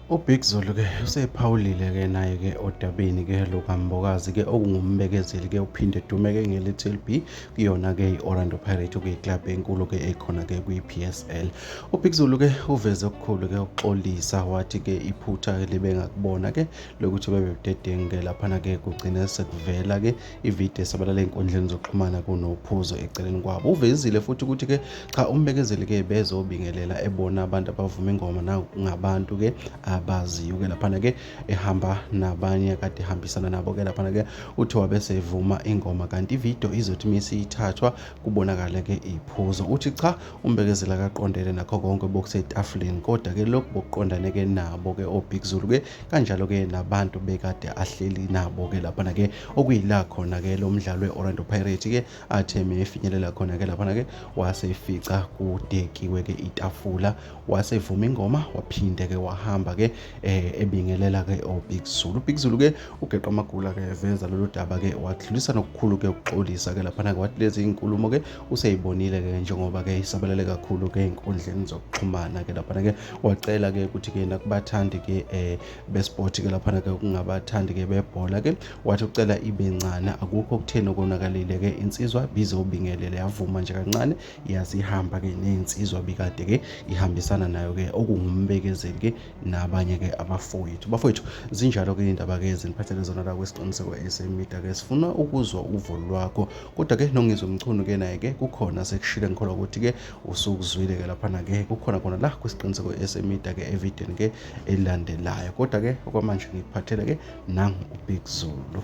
UBig Zulu ke usephawulile ke naye ke odabeni ke lukaMbokazi ke okungumbekezeli ke uphinde edume ke ngelithi LB kuyona ke i-Orlando Pirates okuyiklabhu enkulu ke ekhona ke kwi-PSL. UBig Zulu ke uveze okukhulu ke ukuxolisa wathi ke iphutha libe ngakubona ke lokuthi bebe budedengu ke laphana ke kugcine sekuvela ke ividiyo esabalala ey'nkundleni zokuxhumana kunophuzo eceleni kwabo. Uvezile futhi ukuthi ke cha umbekezeli ke bezobingelela ebona abantu abavuma ingoma nangabantu ke abaziyo ke laphana ke ehamba nabanye kade ehambisana nabo ke laphana ke uthi wabe sevuma ingoma kanti ividiyo izothi misiyithathwa kubonakale ke iphuzo. Uthi cha umbekezeli akaqondene nakho konke bokusetafuleni kodwa ke lokhu bokuqondane ke nabo ke oBig Zulu ke kanjalo ke nabantu bekade ahleli nabo ke laphana ke okuyila khona ke lo mdlalo we-Orlando Pirates ke athe mefinyelela khona ke laphana ke wasefica kudekiwe ke itafula wasevuma ingoma waphinde ke wahamba ke ebingelela ke oBig Zulu. UBig Zulu ke ugeqa amagula ke eveza lolu daba ke wadlulisa nokukhulu ke ukuxolisa ke laphana ke wathi lezi inkulumo ke useyibonile ke njengoba ke isabalele kakhulu ke ey'nkundleni zokuxhumana ke laphana ke wacela ke ukuthi ke nakubathandi ke besport ke laphana ke kungabathandi ke bebhola ke wathi ucela ibe ncane akukho okutheni okonakalile ke insizwa bizobingelele yavuma nje kancane yasihamba ke nezinsizwa bikade ke ihambisana nayo ke okungumbekezeli ke nabanye ke abafowethu. Bafowethu zinjalo ke indaba ke eziniphathele zona la kwisiqiniseko esemida ke sifuna ukuzwa uvo lwakho kodwa ke noNgizwe Mchunu ke naye ke kukhona sekushile ngikholwa ukuthi ke usukuzwile ke laphana ke kukhona khona la kwisiqiniseko esemida ke evideni ke elandelayo kodwa ke okwamanje ngikuphathele ke nangu uBig Zulu.